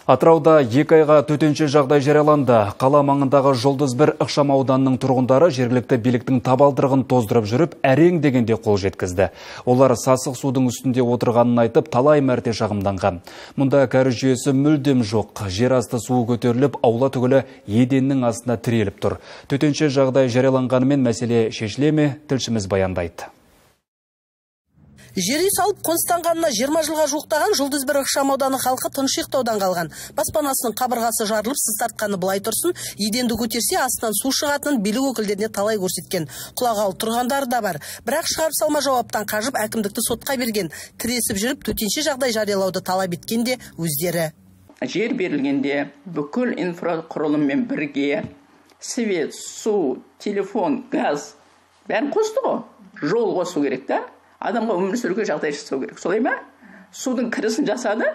Атырауда 2 айға төтенше жағдай жарияланды. Қала маңындағы Жұлдыз бір ықшам ауданының тұрғындары жергілікті биліктің табалдырығын тоздырып жүріп, әрең дегенде қол жеткізді. Олар сасық судың үстінде отырғанын айтып, талай мәрте шағымданған. Мұнда кәріз жүйесі мүлдем жоқ. Жер асты суы көтеріліп, аула түгілі еденнің астына тіреліп тұр. Төтенше жағдай жарияланғанымен мәселе шешіле ме, тілшіміз баяндайды. Жер үй салып қоныстанғанына 20 жылға жуықтаған Жұлдыз бір ықшам ауданы халқы тыныш ұйықтаудан қалған. Баспанасының қабырғасы жарылып, сыз тартқаны былай тұрсын, еденді көтерсе астынан су шығатынын билік өкілдеріне талай көрсеткен. Құлағалы тұрғандары да бар. Бірақ шығарып салма жауаптан қажып әкімдікті сотқа берген. Тіресіп жүріп төтенше жағдай жариялауды талап еткен де өздері. Жер берілгенде бүкіл инфрақұрылыммен бірге свет, су, телефон, газ бәрін қосты ғой. Жол қосу керек та. Адамға өмір сүруге жағдай жасау керек. Солай ма? Судың кірісін жасады,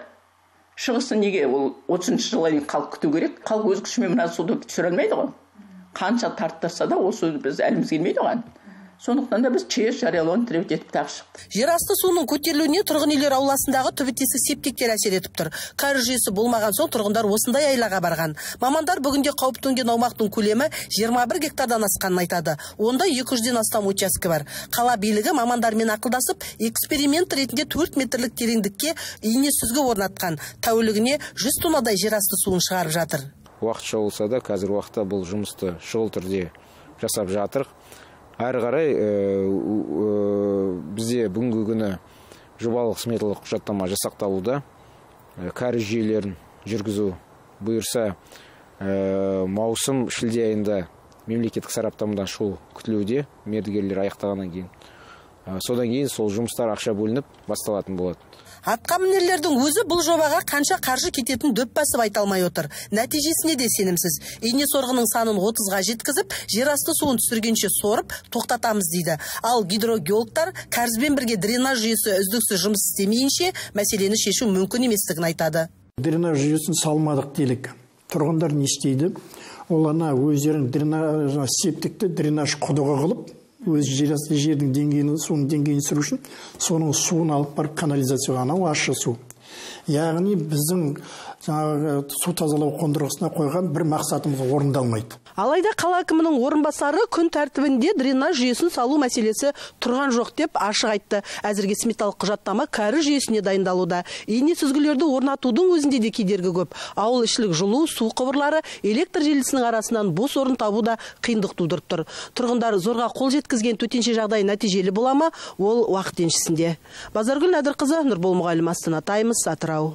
шығысын неге ол 30 жылға дейін халық күту керек? Халық өз күшімен мына суды түсіре алмайды ғой. Қанша тарттырса да ол суды біз әліміз келмейді оған. Сондықтан да біз ЧС жариялауын требовать етіп тағы шықтық. Жер асты суының көтерілуіне тұрғын үйлер ауласындағы түбі тесік септиктер әсер етіп тұр. Кәріз жүйесі болмаған соң тұрғындар осындай айлаға барған. Мамандар бүгінде қауіп төнген аумақтың көлемі 21 гектардан асқанын айтады. Онда 200-ден астам учаске бар. Қала билігі мамандармен ақылдасып, эксперимент ретінде 4 метрлік тереңдікке ине сүзгі орнатқан. Тәулігіне 100 тоннадай жер асты суын шығарып жатыр. Уақытша болса да, қазір уақытта бұл жұмысты шұғыл түрде жасап жатыр. Әрі қарай бізде бүгінгі күні жобалық сметалық құжаттама жасақталуда. Кәріз жүйелерін жүргізу бұйырса маусым шілде айында мемлекеттік сараптамадан шығу күтілуде, мердігерлер аяқтағаннан кейін. Содан кейін сол жұмыстар ақша бөлініп басталатын болады. Атқамінерлердің өзі бұл жобаға қанша қаржы кететінін дөп басып айта алмай отыр. Нәтижесіне де сенімсіз. Ине сорғының санын 30-ға жеткізіп, жер асты суын түсіргенше сорып, тоқтатамыз дейді. Ал гидрогеологтар кәрізбен бірге дренаж жүйесі үздіксіз жұмыс істемейінше мәселені шешу мүмкін еместігін айтады. Дренаж жүйесін салмадық делік. Тұрғындар не істейді? Ол ана өздерінің дренаж септикті дренаж құдығы қылып, өз жердің деңгейін, суының деңгейін түсіру үшін соның суын алып барып канализацияға, анау ащы су. Яғни біздің жаңағы су тазалау қондырғысына қойған бір мақсатымыз орындалмайды. Алайда қала әкімінің орынбасары күн тәртібінде дренаж жүйесін салу мәселесі тұрған жоқ деп ашық айтты. Әзірге сметалық құжаттама кәріз жүйесіне дайындалуда. Ине сүзгілерді орнатудың өзінде де кедергі көп. Ауыл ішілік жылу, су құбырлары, электр желісінің арасынан бос орын табу да қиындық тудырып тұр. Тұрғындар зорға қол жеткізген төтенше жағдай нәтижелі бола ма, ол уақыт еншісінде. Базаргүл Нәдірқызы, Нұрбол Мұғалім, Астана Таймс, Атырау.